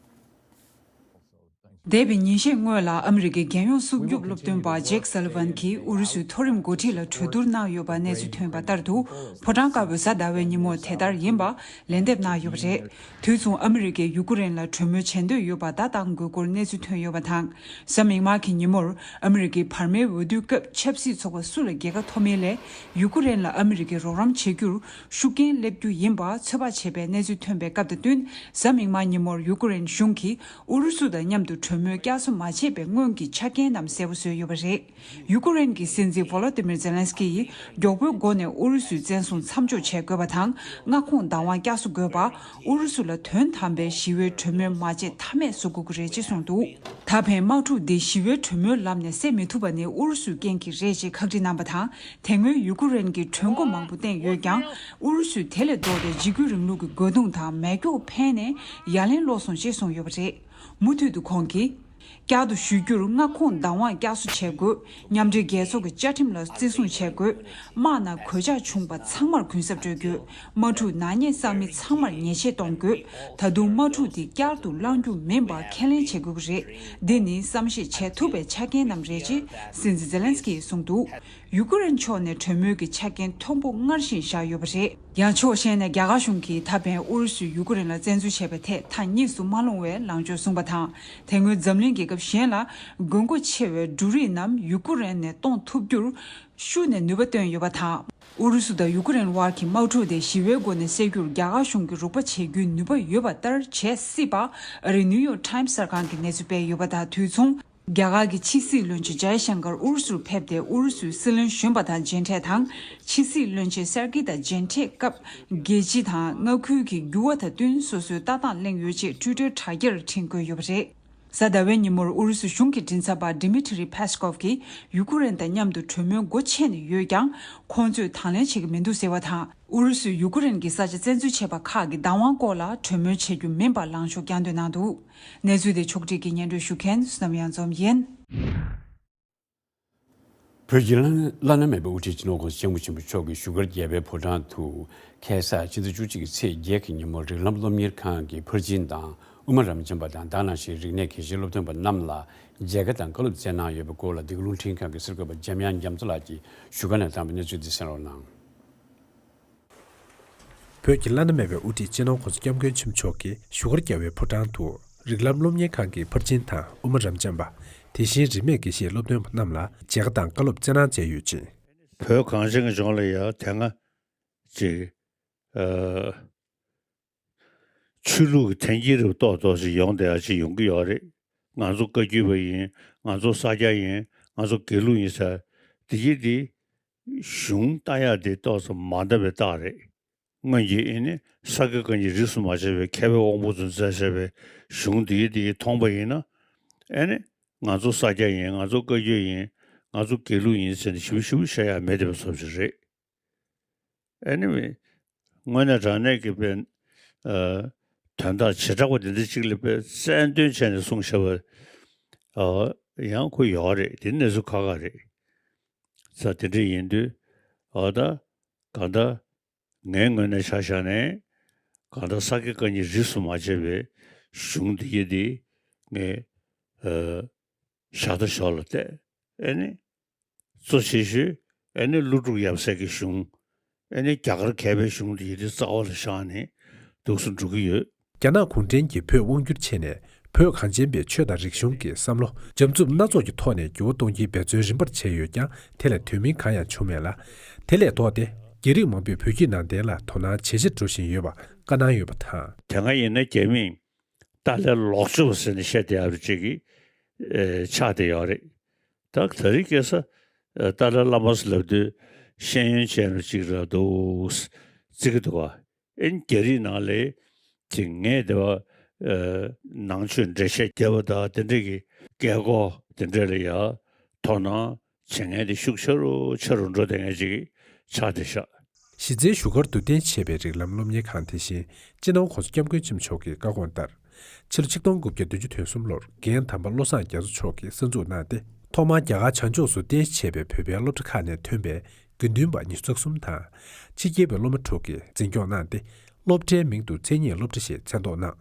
འདས་པའི་ཉིན་ཤས་སྔོན་ལ་ཨ་མི་རི་ཀའི་རྒྱལ་ཡོངས་སྲུང་སྐྱོབ་སློབ་སྟོན་པ་ཇེག་སཱ་ལི་ཝན་གྱིས་ཨུ་རུ་སུའི་མཐོ་རིམ་འགོ་ཁྲིད་ལ་གྲོས་བསྡུར་གནང་ཡོད་པ་གནས་ཚུལ་ཐོན་པ་ལྟར་དུ། ཕོ་བྲང་དཀར་པོའི་གཟའ་ཟླ་བའི་ཉིན་མོར་དེ་ལྟར་ཡིན་པ་ལན་འདེབས་གནང་ཡོད་པ་རེད། དུས་མཚུངས་ཨ་མི་རི་ཀས་ཡུ་ཀེ་རེན་ལ་གྲོས་མོལ་བྱེད་འདོད་ཡོད་པ་བརྡ་བཏང་དགོས་སྐོར་གནས་ཚུལ་ཐོན་ཡོད་པ་དང་། གཟའ་མིག་དམར་གྱི་ཉིན་མོར་ཨ་མི་རི་ཀའི་བར་མའི་འོས་བསྡུའི་སྐབས་ཆབ་སྲིད་ཚོགས་པ་སུ་ལ་རྒྱལ་ཁ་ཐོབ་མིན་ལས་ཡུ་ཀེ་རེན་ལ་ཨ་མི་རི་ཀས་རོགས་རམ་བྱེད་རྒྱུར་ཤུགས་རྐྱེན་སླེབས་རྒྱུ་ཡིན་པ་ཚོད་དཔག་བྱས་པའི་གནས་ཚུལ་ཐོན་པའི་སྐབས་དང་བསྟུན། གཟའ་མིག་དམར་ཉིན་མོར་ཡུ་ཀེ་རེན་གཞུང་གིས་ཨུ་རུ་སུ་དང་མཉམ་དུ་གྲོས་མོལ་བསྐྱར་གསོ་མ་བྱས་པའི་སྔོན་གྱི་ཆ་རྐྱེན་རྣམས་གསལ་པོ་བཟོས་ཡོད་པ་རེད། ཡུ་ཀེ་རེན་གྱི་སྲིད་འཛིན་ཝོ་ལོ་ཏི་མིར་ཛེ་ལན་སི་ཀི་ཡིས་མགྱོགས་པོའི་སྒོ་ནས་ཨུ་རུ་སུའི་བཙན་བཟུང་མཚམས་འཇོག་བྱེད་དགོས་པ་དང་། མངའ་ཁོངས་བདག་དབང་བསྐྱར་གསོ་དགོས་པ། ཨུ་རུ་སུ་ལ་དོན་དམ་པའི་ཞི་བའི་གྲོས་མོལ་མ་བྱས་མཐའ་མེད་བཟོ་དགོས་ཀྱི་རེད་ཅེས་གསུངས་འདུག་ད་ཕན་དམག་འཁྲུག་འདི་ཞི་བའི་གྲོས་མོལ་ལམ་ནས་སེལ་མི་ཐུབ་པ་ནི་ཨུ་རུ་སུའི་རྐྱེན་གྱིས་རེད་ཅེས་ཁག་དཀྲི་གནང་བ་དང་། དེ་སྔོན་ཡུ་ཀེ་རེན་གྱིས་གྲོས་འགོ་མང་པོ་བཏོན་ཡོད་ཀྱང་། ཨུ་རུ་སུས་དེ་ལས་ལྡོག་སྟེ་འཇིགས་སྐུལ་རིང་ལུགས་ཀྱི་རྒོལ་རྡུང་དང་མེ་སྒྱོགས་འཕེན་ནས་ཡ་ལན་སློག་སོང་ཞེས་གསུངས་ཡོད་པ་རེད། མུ་མཐུད་དུ་ཁོང་གིས། བསྐྱར་དུ་ཞུ་རྒྱུར་མངའ་ཁོངས་བདག་དབང་བསྐྱར་གསོ་བྱེད་དགོས། མཉམ་འབྲེལ་རྒྱལ་ཚོགས་ཀྱི་བཅའ་ཁྲིམས་ལ་བརྩི་སྲུང་བྱེད་དགོས། དམག་ནང་གོད་ཆག་བྱུང་བ་ཚང་མར་གུན་གསབ་སྤྲོད་དགོས། དམག་འཁྲུག་ནག་ཉེས་བསགས་མི་ཚང་མར་ཉེས་ཆད་གཏོང་དགོས། ད་དུང་དམག་འཁྲུག་འདི་བསྐྱར་དུ་བསླང་རྒྱུ་མིན་པ་ཁས་ལེན་བྱེད་དགོས་ཀྱི་རེད། འདི་ནི་བསམ་ཤེས་བྱེད་ཐུབ་པའི་ཆ་རྐྱེན་རྣམས་རེད་ཅེས་སྲིད་འཛིན་ཛེ་ལན་སི་ཀིས་གསུངས་འདུག་ཡུ་ཀེ་རེན་ཕྱོགས་ནས་གྲོས་མོལ་གྱི་ཆ་རྐྱེན་མཐོན་པོ་སྔར་བཞིན་བཞག་ཡོད་པ་རེད། ཡང་ཕྱོགས་གཞན་ནས་རྒྱ་གར་གཞུང་གིས་ད་ཕན་ཨུ་རུ་སུས་ཡུ་ཀེ་རེན་ལ་བཙན་འཛུལ་བྱས་པའི་ཐད་མཐའ་གཉིས་སུ་མ་ལྷུང་བའི་ལངས་ཕྱོགས་བཟུང་བ་དང་། དེ་སྔོན་འཛམ་གླིང་རྒྱལ་ཁབ་གཞན་ལ་དགོས་མཁོ་ཆེ་བའི་འབྲུ་རིགས་རྣམས་ཡུ་ཀེ་རེན་ནས་གཏོང་ཐུབ་རྒྱུར་ཤུགས་ནས་ནུས་པ་བཏོན་ཡོད་པ་དང་། ཨུ་རུ་སུ་དང་ཡུ་ཀེ་རེན་དབར་གྱི་དམག་འཁྲུག་དེ་ཞི་བའི་སྒོ་ནས་སེལ་རྒྱུར་རྒྱ་གར་གཞུང་གིས་རོགས་པ་བྱེད་རྒྱུའི་ནུས་པ་ཡོད་པ་ལྟར་བྱེད་སྲིད་པ་ཨ་རིའི་ནིའུ་ཡོག་ཊའིམ་གསར་ཁང་གིས་གནས་ཚུལ་སྤེལ་ཡོད་པ་དང་། དུས་མཚུངས། རྒྱ་གར་གྱི་ཕྱི་སྲིད་བློན་ཆེན་ཇའི་ཤང་ཀར་ཨུ་རུ་སུར་ཕེབས་ཏེ་ཨུ་རུ་སུའི་སྲིད་བློན་གཞོན་པ་དང་མཇལ་འཕྲད་དང་། ཕྱི་སྲིད་བློན་ཆེན་སེར་ཀི་དང་མཇལ་འཕྲད་སྐབས་རྒྱལ་སྤྱི་དང་མངའ་ཁུལ་གྱི་འགྱུར་བ་དང་བསྟུན་སོ་སོའི་ལྟ་སྟངས་གླེང་ཡོད་ཅེས་ཊུའི་ཊར་དྲ་རྒྱར་འཕྲིན་བཀོད་ཡོད་པ་རེད། གཟའ་ཟླ་བའི་ཉིན་མོར་ཨུ་རུ་སུ་གཞུང་གི་མགྲིན་ཚབ་པ་ཌི་མི་ཊི་རི་པེ་སི་ཀོབ་ཀྱིས་ཡུ་ཀེ་རེན་དང་མཉམ་དུ་གྲོས་མོལ་སྒོ་ཕྱེ་ནས་ཡོད་ཀྱང་། ཁོང་ཚོས་དང་ལེན་བྱེད་ཀྱི་མི་འདུག་ཟེར་བ་དང་། ཨུ་རུ་སུས་ཡུ་ཀེ་རེན་གྱི་ས་ཆ་བཙན་འཛུལ་བྱས་པ་ཁག་གི་བདག་དབང་སྐོར་ལ་གྲོས་མོལ་བྱེད་རྒྱུ་མིན་པར་ལངས་ཕྱོགས་བསྐྱར་ཟློས་གནང་འདུག་གནས་ཚུལ་དེ་ཕྱོགས་སྒྲིག་གིས་སྙན་སྒྲོན་ཞུ་མཁན་བསོད་ནམས་གཡང་འཛོམས་ཡིན། བོད་ཀྱི་བླ་བླ་ན་མེད་པའི་དབུ་ཁྲིད་སྤྱི་ནོར་༸གོང་ས་༸སྐྱབས་མགོན་ཆེན་པོ་མཆོག་གིས་བཞུགས་སྒར་རྒྱལ་བའི་ཕོ་བྲང་དུ་ཁ་སང་ཕྱི་ཟླ་བཅུ་གཅིག་གི་ཚེས་བརྒྱད་ཀྱི་ཉིན་མོར་རིགས་ལམ་སློབ་གཉེར་ཁང་གི་ཕར་ཕྱིན་དང་དབུ་མ་རབ་འབྱམས་པ་དང་དེ་ནང་བཞིན་རིག་གནས་དགེ་བཤེས་སློབ་སྟོན་པ་རྣམས་ལ་མཇལ་ཁ་དང་བཀའ་སློབ་སྩལ་གནང་ཡོད་པའི་སྐོར་ལ་འདི་ག་རླུང་འཕྲིན་ཁང་གི་གསར་འགོད་པ་འཇམ་དབྱངས་རྒྱ་མཚོ་ལགས་ཀྱིས་བཞུགས་སྒར་ནས་བཏང་བའི་གནས་ཚུལ་འདི་གསན་རོགས་གནང་། བོད་ཀྱི་བླ་ན་མེད་པའི་དབུ་ཁྲིད་སྤྱི་ནོར་༸གོང་ས་༸སྐྱབས་མགོན་ཆེན་པོ་མཆོག་གིས་བཞུགས་སྒར་རྒྱལ་བའི་ཕོ་བྲང་དུ་རིགས་ལམ་སློབ་གཉེར་ཁང་གི་ཕར་ཕྱིན་དང་དབུ་མ་རབ་འབྱམས་པ། དེ་བཞིན་རིས་མེད་དགེ་བཤེས་སློབ་སྟོན་པ་རྣམས་ལ་མཇལ་ཁ་དང་བཀའ་སློབ་སྩལ་གནང་མཛད་ཡོད་ཅིང་། བོད་གངས་ཅན་གྱི་ལྗོངས་ལ་ཡང་དེ་སྔ་ཅིག་ཨ། ཆོས་ལུགས་ཀྱི་འཐེན་འཁྱེར་རུ་ཏོག་ཏོག་ཅིག་ཡོང་བསྡད་ཡ་ཅིག་ཡོང་གི་ཡོད་རེད། ང་ཚོ་བཀའ་བརྒྱུད་པ་ཡིན། ང་ཚོ་ས་སྐྱ་ཡིན། ང་ཚོ་དགེ་ལུགས་ཡིན་ཟེར། དེ་གྱིས་དེ་གཞུང་ལྟ་ཡག་དེ་ཏོག་ཙམ་མ་འདྲ་བའི་རྟགས་རེད། སྔོན་གྱི་ཨེ་ནི་ས་དགེ་བཀའ་རྙིང་རིས་སུ་མ་ཆད་པའི་མཁས་པའི་དབང་པོ་ཚོས་མཛད་བྱས་པའི་གཞུང་འདི་འདི་མཐོང་པ་ཡིན་ན། ཨེ་ནི་ང་ཚོ་ས་སྐྱ་ཡིན། ང་ཚོ་བཀའ་བརྒྱུད་ཡིན། ང་ཚོ་དགེ་ལུགས་ཡིན་ཟེར་ནས་ཞིབ་ཞིབ་བཤད་ཡ་མེད་དེ་བཟོ་ཅིག་རེད། ཨེ་ནི་དངོས་གནས་དྲང་གནས་ཀྱི་དཔེ་ཨ་དོན་དག་བྱེ་བྲག་པ་འདི་འདྲ་ཅིག་ལ་དཔེ་གསལ་འདོན་བྱས་ནས་གསུངས་བཞག་པ་ཨ་ཡང་ཁོ་ཡོད་རེད། དེ་གནས་ཚུལ་ཁག་ཁག་རེད། ས་དེ་འདྲ་ཡིན་དུས་ཨ་ད་གང་ལྟར་ངའི་ངོས་ནས་ཆ་བཞག་ནས་གང་ལྟར་ས་དགེ་བཀའ་རྙིང་རིས་སུ་མ་ཆད་པའི་གཞུང་འདི་གི་འདི་ངས་ཨ་ཞག་ད་ཞོར་ལ་བལྟས། ཨེ་ནི། གཙོ་ཆེ་ཤོས་ཨེ་ནི་ཀླུ་སྒྲུབ་ཡབ་སྲས་ཀྱི་གཞུང་། ཨེ་ནི་རྒྱ་གར་མཁས་པའི་གཞུང་དེ་ཡི་དེ་རྩ་བ་ལ་བཞག་ནས་འདུག་སེ་འགྲོ་གི་ཡོད། རྒྱ་ནག་གུང་ཁྲན་གྱིས་བོད་དབང་བསྒྱུར་བྱས་ནས་བོད་གངས་ཅན་པའི་ཆོས་དང་རིག་གཞུང་གི་བསམ་བློ་འཇམ་རྩུབ་སྣ་ཚོགས་ཀྱི་ཐོག་ནས་འགྱུར་བ་གཏོང་རྒྱུའི་འབད་བརྩོན་རིམ་པར་བྱས་ཡོད་ཀྱང་དེ་ལ་དོན་སྨིན་གང་ཡང་བྱུང་མེད་ལ། དེ་ལས་ལྡོག་སྟེ་རྒྱ་རིགས་མང་པོས་བོད་བརྒྱུད་ནང་བསྟན་ལ་དོ་སྣང་ཇེ་ཆེར་འགྲོ་བཞིན་ཡོད་པ་བཀའ་གནང་ཡོད་པ་དང་། དེ་སྔ་ཡིན་ན་རྒྱ་མིས་ཏཱ་ལའི་ལོག་སྤྱོད་པ་ཟེར་ནས་བཤད་བསྡད་ཡག་རེ་ཅིག་གི་ཨེ་ཆགས་བསྡད་ཡོད་རེད། ད་ད་རེས་ཁ་སང་ཨེ་ཏཱ་ལའི་བླ་མ་ཟེར་ལབ་དུས་ཤེས་ཡོན་ཅན་རེ་ཅིག་རེད་འདུག་བརྩི་གི་འདུག་ག་ཨེ་རྒྱ་རིགས་ནང་ལ་ཅིག་ངས་དེ་བ་ཨེ་ནང་ཆོས་འགྲེལ་བཤད་རྒྱབ་པ་དང་དེ་འདྲ་གི་སྐད་གོ་དེ་འདྲ་ལ་ཡ་དོ་སྣང་བྱེད་མཁན་དེ་ཤུགས་ཆེ་རུ་ཆེ་རུ་འགྲོ་བསྡད་མཁན་ཅིག་ཆགས་བསྡད་ཤག་གཞི་རྩའི་བཞུགས་སྒར་དུ་རྟེན་གཞི་བྱས་པའི་རིགས་ལམ་སློབ་གཉེར་ཁང་དེ་བཞིན་སྤྱི་ནོར་༸གོང་ས་༸སྐྱབས་མགོན་ཆེན་པོ་མཆོག་གི་བཀའ་དགོངས་ལྟར། ཕྱི་ལོ་ཆིག་སྟོང་དགུ་བརྒྱ་བདུན་ཅུ་དོན་གསུམ་ལོར་རྒན་དམ་པ་བློ་བཟང་རྒྱ་མཚོ་མཆོག་གིས་གསར་འཛུགས་གནང་སྟེ། ཐོག་མར་རྒྱ་གར་བྱང་ཕྱོགས་སུ་རྟེན་གཞི་བྱས་པའི་བོད་པའི་སློབ་གྲྭ་ཁག་ནས་ཐོན་པའི་དགེ་འདུན་པ་ཉི་ཤུ་རྩ་གསུམ་དང་། ཕྱི་རྒྱལ་བའི་སློབ་མ་དྲུག་གིས་འཛིན་སྐྱོང་གནང་སྟེ། སློབ་གྲྭའི་མིང་དུ་མཚན་ཉིད་སློབ་གྲྭ་ཞེས་མཚན་འདོགས་གནང་།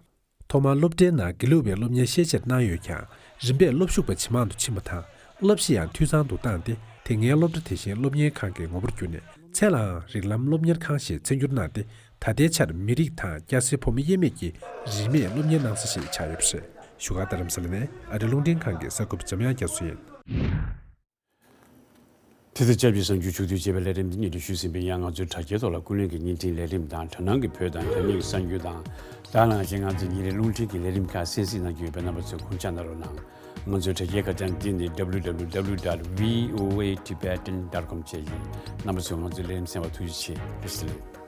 ཐོག་མར་སློབ་གྲྭའི་ནང་དགེ་ལུགས་པའི་སློབ་གཉེར་ཤས་ཆེར་གནང་ཡོད་ཀྱང་། རིམ་པས་སློབ་ཞུགས་པ་ཇེ་མང་དུ་ཕྱིན་པ་དང་། སློབ་གཞི་ཡང་འཐུས་ཚང་དུ་བཏང་སྟེ། དེ་སྔའི་སློབ་གྲྭ་དེ་བཞིན་སློབ་གཉེར་ཁང་གི་ངོ་བོར་གྱུར་ནས། མཚན་ལའང་རིགས་ལམ་སློབ་གཉེར་ཁང་ཞེས་མཚན་བསྒྱུར་གནང་སྟེ། ད་ལྟའི་ཆར་མི་རིགས་དང་སྐྱ་སེར་ཕོ་མོ་དབྱེར་མེད་ཀྱི་རིས་མེད་སློབ་གཉེར་གནང་ས་ཞིག་ཆགས་ཡོད་པ་རེད། བཞུགས་སྒར་རྡ་རམ་ས་ལ་ནས་ཨ་རི་རླུང་འཕྲིན་ཁང་གི་གསར་འགོད་པ་འཇམ་དབྱངས་རྒྱ་མཚོ་ཡིན། དེ་ལྟར་སྐྱབས་ཀྱི་གསར་འགྱུར་མཇུག་བསྡུ་བྱས་པའི་ལས་རིམ་འདི་སྙན་སྒྲོན་ཞུས་ཟིན་པ་ཡིན། ང་ཚོའི་དྲ་རྒྱའི་ཐོག་ལ་ཀུན་གླེང་གི་བརྙན་འཕྲིན་ལས་རིམ་དང་དྲ་སྣང་གི་བོད་དང་རྒྱ་མིའི་གསར་འགྱུར་དང་། དེ་ག་ནང་བཞིན་ང་ཚོའི་ཉིན་རེའི་རླུང་འཕྲིན་གྱི་ལས་རིམ་ཁག་གསན་གཟིགས་གནང་རྒྱུ་ཡོད་པས་རྣམ་པ་ཚོས་དགོངས་འཇགས་གནང་རོགས་གནང་། ང་ཚོའི་དྲ་རྒྱའི་ཁ་བྱང་འདི་ནི་W W W dot V O A Tibetan dot com བཅས་ཡིན། རྣམ་པ་ཚོས་ང་ཚོའི་ལས་རིམ་གསན་པར་ཐུགས་རྗེ་ཆེ། བཀྲ་ཤིས་བདེ་ལེགས།